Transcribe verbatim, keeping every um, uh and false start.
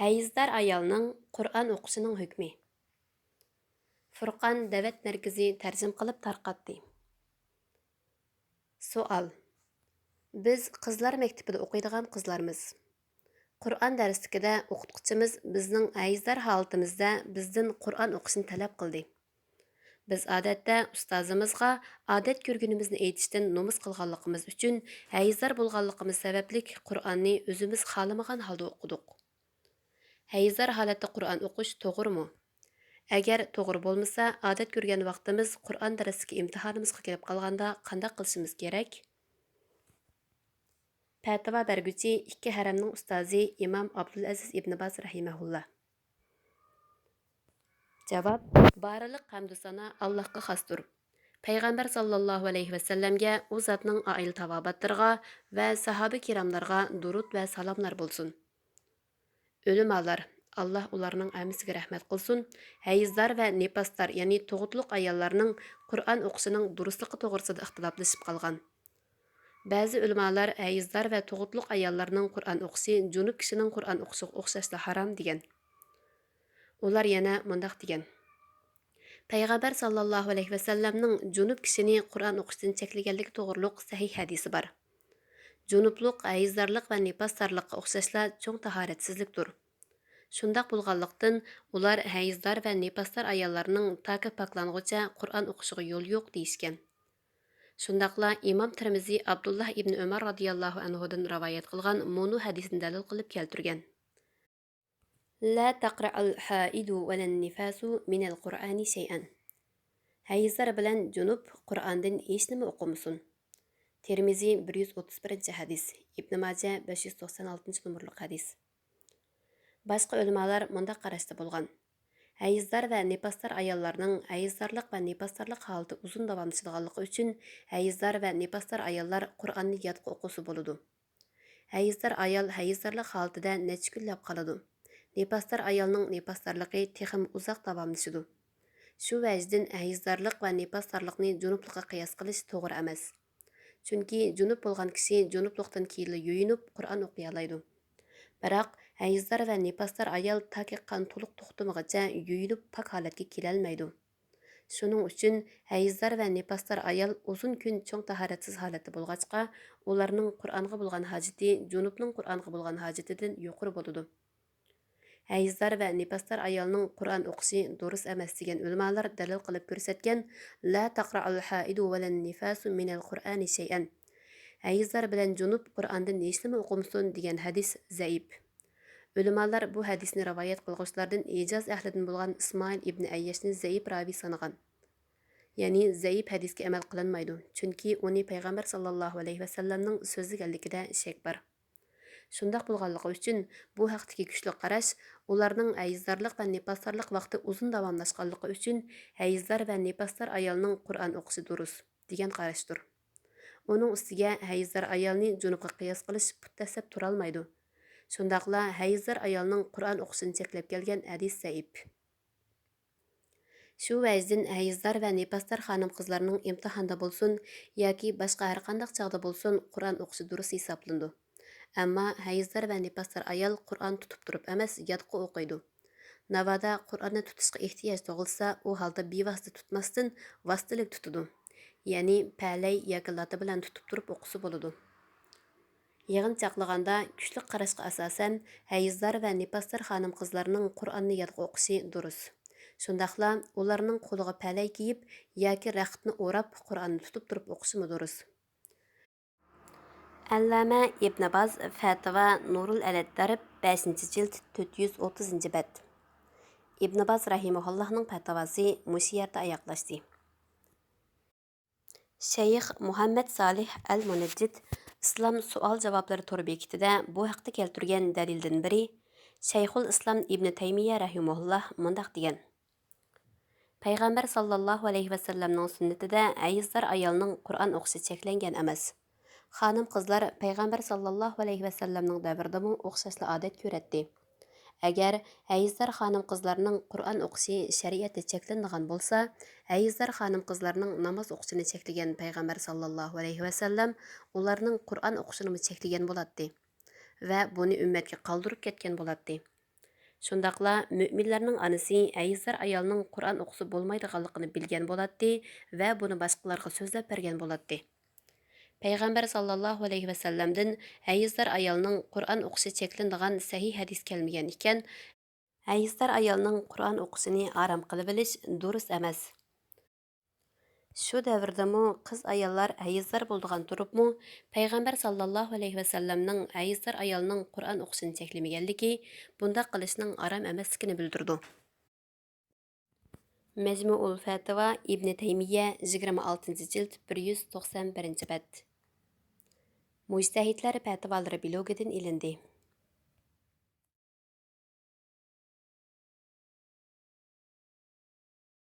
ھەيزدار ئايالنىڭ قۇرئان ئوقۇشىنىڭ ھۆكمى. فۇرقان دەۋەت مەركىزى تەرجىمە قىلىپ تارقاتتى. سوئال. بىز قىزلار مەكتىپىدە ئوقۇيدىغان قىزلارمىز. قۇرئان دەرسلىكىدە ئوقۇتقۇچىمىز بىزنىڭ ھەيزدار ھالىتىمىزدە بىزدىن قۇرئان ئوقۇشنى تەلەپ قىلدى. بىز ئادەتتە ئۇستازىمىزغا ئادەت كۆرگىنىمىزنى ئېيتىشتىن نومۇس قىلغانلىقىمىز ئۈچۈن، ھەيزدار بولغانلىقىمىز سەۋەبلىك قۇرئاننى ئۆزىمىز خالىمىغان ھالدا ئوقۇدۇق. ھەيزدار ھالەتتە قۇرئان ئوقۇش توغرىمۇ؟ ئەگەر توغرا بولمىسا، ئادەت كۆرگەن ۋاقتىمىز قۇرئان دەرسلىكى ئىمتىھانىمىزغا كېلىپ قالغاندا قانداق قىلىشىمىز كېرەك؟ پەتىۋا بەرگۈچى ئىككى ھەرەمنىڭ ئۇستازى ئىمام ئابدۇلئەزىز ئىبن باز رەھىمەھۇللا. جاۋاب: بارلىق ھەمدۇ سانا ئاللاھقا خاستۇر. پەيغەمبەر ساللاللاھۇ ئەلەيھى ۋەسەللەمگە، ئۇ زاتنىڭ ئائىلە تاۋابىئاتلىرىغا ۋە ساھابە كىراملارغا دۇرۇت ۋە سالاملار بولسۇن. ئۆلىمالار، ئاللاھ ئۇلارنىڭ ھەممىسىگە رەھمەت قىلسۇن، ھەيزدار ۋە نىپاسدار، يەنى تۇغۇتلۇق ئاياللارنىڭ قۇرئان ئوقۇشىنىڭ دۇرۇسلۇقى توغرىسىدا ئىختىلاپلىشىپ قالغان. بەزى ئۆلىمالار ھەيزدار ۋە تۇغۇتلۇق ئاياللارنىڭ قۇرئان ئوقۇشى جۇنۇپ كىشىنىڭ قۇرئان ئوقۇشىغا ئوخشاشلا ھارام دېگەن. ئۇلار يەنە مۇنداق دېگەن: پەيغەمبەر ساللاللاھۇ ئەلەيھى ۋەسەللەمنىڭ جۇنۇپ كىشىنى قۇرئان ئوقۇشتىن چەكلىگەنلىكى توغرۇلۇق سەھىھ ھەدىسى بار. جۇنۇپلۇق ھەيزدارلىق ۋە نىپاسدارلىققا ئوخشاشلا چوڭ تاھارەتسىزلىكتۇر. شۇنداق بولغانلىقتىن، ئۇلار ھەيزدار ۋە نىپاسدار ئاياللارنىڭ تاكى پاكلانغۇچە قۇرئان ئوقۇشىغا يول يوق دېيىشكەن. شۇنداقلا ئىمام تىرمىزى ئابدۇللا ئىبنى ئۆمەر رازىياللاھۇ ئەنھۇدىن رىۋايەت قىلغان مۇنۇ ھەدىسنى دەلىل قىلىپ كەلتۈرگەن. لا تقرأ الحائض ولا النفاس من القرآن شيئا. ھەيزدار بىلەن جۇنۇپ قۇرئاندىن ھېچنېمە ئوقۇمىسۇن. تىرمىزى بىر يۈز ئوتتۇز بىرىنچى ھەدىس، ئىبن ماجە بەش يۈز توقسان ئالتىنچى نومۇرلۇق ھەدىس. باشقا ئۆلىمالار مۇنداق قاراشتا بولغان: ھەيزدار ۋە نىپاسدار ئاياللارنىڭ ھەيزدارلىق ۋە نىپاسدارلىق ھالىتى ئۇزۇن داۋاملىشىدىغانلىقى ئۈچۈن، ھەيزدار ۋە نىپاسدار ئاياللار قۇرئاننى يادقا ئوقۇسا بولىدۇ. ھەيزدار ئايال ھەيزدارلىق ھالىتىدە نەچچە كۈنلەپ قالىدۇ. نىپاسدار ئايالنىڭ نىپاسدارلىقى تېخىمۇ ئۇزاق داۋاملىشىدۇ. شۇ ۋەجىدىن ھەيزدارلىق ۋە نىپاسدارلىقنى جۇنۇپلۇققا قىياس قىلىش توغرا ئەمەس. چۈنكى جۇنۇپ بولغان كىشى جۇنۇپلۇقتىن كېيىنلا يۇيۇنۇپ قۇرئان ئوقۇيالايدۇ. بىراق، ھەيزدار ۋە نىپاسدار ئايال تاكى قان تولۇق توختىمىغىچە يۇيۇنۇپ پاك ھالەتكە كېلەلمەيدۇ. شۇنىڭ ئۈچۈن ھەيزدار ۋە نىپاسدار ئايال ئۇزۇن كۈن چوڭ تاھارەتسىز ھالەتتە بولغاچقا، ئۇلارنىڭ قۇرئانغا بولغان ھاجىتى جۇنۇپنىڭ قۇرئانغا بولغان ھاجىتىدىن يۇقىرى بولىدۇ. ھەيزدار ۋە نىپاسدار ئايالنىڭ قۇرئان ئوقۇشى دۇرۇس ئەمەس دېگەن ئۆلىمالار دەلىل قىلىپ كۆرسەتكەن، لا تقرأ الحائض ولا النفاس من القرآن شيئا. ھەيزدار بىلەن جۇنۇپ قۇرئاندىن ھېچنېمە ئوقۇمىسۇن دېگەن ھەدىس زەئىپ. ئۆلىمالار بۇ ھەدىسنى رىۋايەت قىلغۇچىلاردىن ھىجاز ئەھلىدىن بولغان ئىسمائىل ئىبنى ئەييەشنى زەئىپ راۋى سانىغان. يەنى زەئىپ ھەدىسكە ئەمەل قىلىنمايدۇ، چۈنكى ئۇنى پەيغەمبەر ساللاللاھۇ ئەلەيھى ۋەسەللەمنىڭ سۆزلىگەنلىكىدە شەك بار. شۇنداق بولغانلىقى ئۈچۈن، بۇ ھەقتىكى كۈچلۈك قاراش ئۇلارنىڭ ھەيزدارلىق ۋە نىپاسدارلىق ۋاقتى ئۇزۇن داۋاملاشقانلىقى ئۈچۈن، ھەيزدار ۋە نىپاسدار ئايالنىڭ قۇرئان ئوقۇشى دۇرۇس، دېگەن قاراشتۇر. ئۇنىڭ ئۈستىگە ھەيزدار ئايالنى جۇنۇپقا قىياس قىلىش پۇت دەسسەپ تۇرالمايدۇ. شۇنداقلا ھەيزدار ئايالنىڭ قۇرئان ئوقۇشىنى چەكلەپ كەلگەن ھەدىس زەئىپ. شۇ ۋەجدىن ھەيزدار ۋە نىپاسدار خانىم-قىزلارنىڭ ئىمتىھاندا بولسۇن ياكى باشقا ھەرقانداق چاغدا بولسۇن، قۇرئان ئوقۇشى دۇرۇس ھېسابلىنىدۇ. ئەمما ھەيزدار ۋە نىپاسدار ئايال قۇرئان تۇتۇپ تۇرۇپ ئەمەس، يادقا ئوقۇيدۇ. ناۋادا قۇرئاننى تۇتۇشقا ئېھتىياج تۇغۇلسا، ئۇ ھالدا بىۋاسىتە تۇتماستىن، ۋاسىتىلىك تۇتىدۇ. يەنى پەلەي ياكى لاتا بىلەن تۇتۇپ تۇرۇپ ئوقۇسا بولىدۇ. يىغىنچاقلىغاندا، كۈچلۈك قاراشقا ئاساسەن، ھەيزدار ۋە نىپاسدار خانىم-قىزلارنىڭ قۇرئاننى يادقا ئوقۇشى دۇرۇس. شۇنداقلا ئۇلارنىڭ قولىغا پەلەي كىيىپ ياكى رەختنى ئوراپ، قۇرئاننى تۇتۇپ تۇرۇپ ئوقۇشىمۇ دۇرۇس. ئەللامە ئىبن باز، فەتىۋا نۇرۇل ئەلەتتەرىپ، بەشىنچى جىلد، تۆت يۈز ئوتتۇزىنچى بەت. ئىبن باز رەھىمەھۇللاھنىڭ پەتىۋاسى مۇشۇ يەردە ئاياغلاشتى. شەيخ مۇھەممەد سالىھ ئەل مۇنەججىد ئىسلام سوئال-جاۋابلىرى تور بېكىتىدە بۇ ھەقتە كەلتۈرگەن دەلىلدىن بىرى، شەيخۇل ئىسلام ئىبنى تەيمىيە رەھىمەھۇللاھ مۇنداق دېگەن: پەيغەمبەر ساللاللاھۇ ئەلەيھى ۋەسەللەمنىڭ سۈننىتىدە ھەيزدار ئايالنىڭ قۇرئان ئوقۇشى چەكلەنگەن ئەمەس. خانىم-قىزلار پەيغەمبەر ساللاللاھۇ ئەلەيھى ۋەسەللەمنىڭ دەۋرىدىمۇ ئوخشاشلا ئادەت كۆرەتتى. ئەگەر ھەيزدار خانىم-قىزلارنىڭ قۇرئان ئوقۇشى شەرىئەتتە چەكلىنىدىغان بولسا، ھەيزدار خانىم-قىزلارنىڭ ناماز ئوقۇشىنى چەكلىگەن پەيغەمبەر ساللاللاھۇ ئەلەيھى ۋەسەللەم ئۇلارنىڭ قۇرئان ئوقۇشىنىمۇ چەكلىگەن بولاتتى ۋە بۇنى ئۈممەتكە قالدۇرۇپ كەتكەن بولاتتى. شۇنداقلا مۆمىنلەرنىڭ ئانىسى ھەيزدار ئايالنىڭ قۇرئان ئوقۇسا بولمايدىغانلىقىنى بىلگەن بولاتتى ۋە بۇنى باشقىلارغا سۆزلەپ بەرگەن بولاتتى. پەيغەمبەر ساللاللاھۇ ئەلەيھى ۋەسەللەمدىن ھەيزدار ئايالنىڭ قۇرئان ئوقۇشى چەكلىنىدىغان سەھىھ ھەدىس كەلمىگەن ئىكەن، ھەيزدار ئايالنىڭ قۇرئان ئوقۇشىنى ھارام قىلىۋېلىش دۇرۇس ئەمەس. شۇ دەۋردىمۇ قىز ئاياللار ھەيزدار بولىدىغان تۇرۇپمۇ، پەيغەمبەر ساللاللاھۇ ئەلەيھى ۋەسەللەمنىڭ ھەيزدار ئايالنىڭ قۇرئان ئوقۇشىنى چەكلىمىگەنلىكى بۇنداق قىلىشنىڭ ھارام ئەمەسلىكىنى بىلدۈرىدۇ. مەجمۇئۇل فەتىۋا، ئىبنى تەيمىيە، يىگىرمە ئالتىنچى جىلد، بىر يۈز توقسان بىرىنچى بەت. مۇجتەھىدلەر پەتىۋالىرى بىلوگىدىن ئېلىندى.